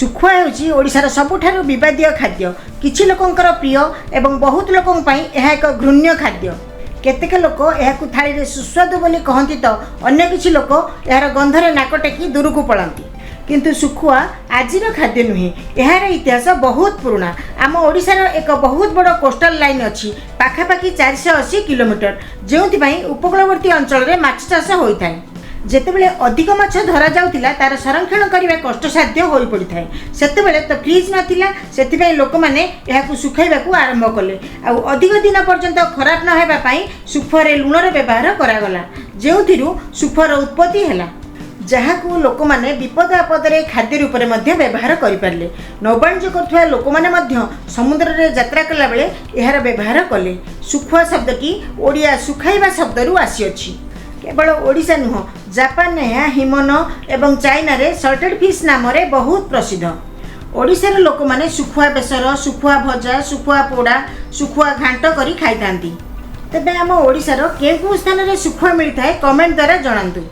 ଶୁଖୁଆ ହେଉଛି ଓଡ଼ିଶାର ସବୁଠାରୁ ବିବାଦୀୟ ଖାଦ୍ୟ। କିଛି ଲୋକଙ୍କର ପ୍ରିୟ ଏବଂ ବହୁତ ଲୋକଙ୍କ ପାଇଁ ଏହା ଏକ ଘୃଣ୍ୟ ଖାଦ୍ୟ। କେତେକ ଲୋକ ଏହାକୁ ଥାଳିରେ ସୁସ୍ୱାଦୁ ବୋଲି କହନ୍ତି ତ ଅନ୍ୟ କିଛି ଲୋକ ଏହାର ଗନ୍ଧରେ ନାକ ଟେକି ଦୂରକୁ ପଳାନ୍ତି। କିନ୍ତୁ ଶୁଖୁଆ ଆଜିର ଖାଦ୍ୟ ନୁହେଁ, ଏହାର ଇତିହାସ ବହୁତ ପୁରୁଣା। ଆମ ଓଡ଼ିଶାର ଏକ ବହୁତ ବଡ଼ କୋଷ୍ଟାଲ ଲାଇନ୍ ଅଛି, ପାଖାପାଖି 480 କିଲୋମିଟର, ଯେଉଁଥିପାଇଁ ଉପକୂଳବର୍ତ୍ତୀ ଅଞ୍ଚଳରେ ମାଛ ଚାଷ ହୋଇଥାଏ। ଯେତେବେଳେ ଅଧିକ ମାଛ ଧରାଯାଉଥିଲା, ତାର ସଂରକ୍ଷଣ କରିବା କଷ୍ଟସାଧ୍ୟ ହୋଇପଡ଼ିଥାଏ। ସେତେବେଳେ ତ ଫ୍ରିଜ୍ ନଥିଲା। ସେଥିପାଇଁ ଲୋକମାନେ ଏହାକୁ ଶୁଖାଇବାକୁ ଆରମ୍ଭ କଲେ। ଆଉ ଅଧିକ ଦିନ ପର୍ଯ୍ୟନ୍ତ ଖରାପ ନ ହେବା ପାଇଁ ଶୁଖୁଆରେ ଲୁଣର ବ୍ୟବହାର କରାଗଲା, ଯେଉଁଥିରୁ ଶୁଖୁଆର ଉତ୍ପତ୍ତି ହେଲା, ଯାହାକୁ ଲୋକମାନେ ବିପଦ ଆପଦରେ ଖାଦ୍ୟ ରୂପରେ ମଧ୍ୟ ବ୍ୟବହାର କରିପାରିଲେ। ନୌବାଣିଜ୍ୟ କରୁଥିବା ଲୋକମାନେ ମଧ୍ୟ ସମୁଦ୍ରରେ ଯାତ୍ରା କଲାବେଳେ ଏହାର ବ୍ୟବହାର କଲେ। ଶୁଖୁଆ ଶବ୍ଦଟି ଓଡ଼ିଆ ଶୁଖାଇବା ଶବ୍ଦରୁ ଆସିଅଛି। କେବଳ ଓଡ଼ିଶା ନୁହଁ, ଜାପାନରେ ଏହା ହିମନ ଏବଂ ଚାଇନାରେ ସଲ୍ଟେଡ୍ ଫିସ୍ ନାମରେ ବହୁତ ପ୍ରସିଦ୍ଧ। ଓଡ଼ିଶାର ଲୋକମାନେ ଶୁଖୁଆ ବେସର, ଶୁଖୁଆ ଭଜା, ଶୁଖୁଆ ପୋଡ଼ା, ଶୁଖୁଆ ଘାଣ୍ଟ କରି ଖାଇଥାନ୍ତି। ତେବେ ଆମ ଓଡ଼ିଶାର କେଉଁ କେଉଁ ସ୍ଥାନରେ ଶୁଖୁଆ ମିଳିଥାଏ, କମେଣ୍ଟ ଦ୍ୱାରା ଜଣାନ୍ତୁ।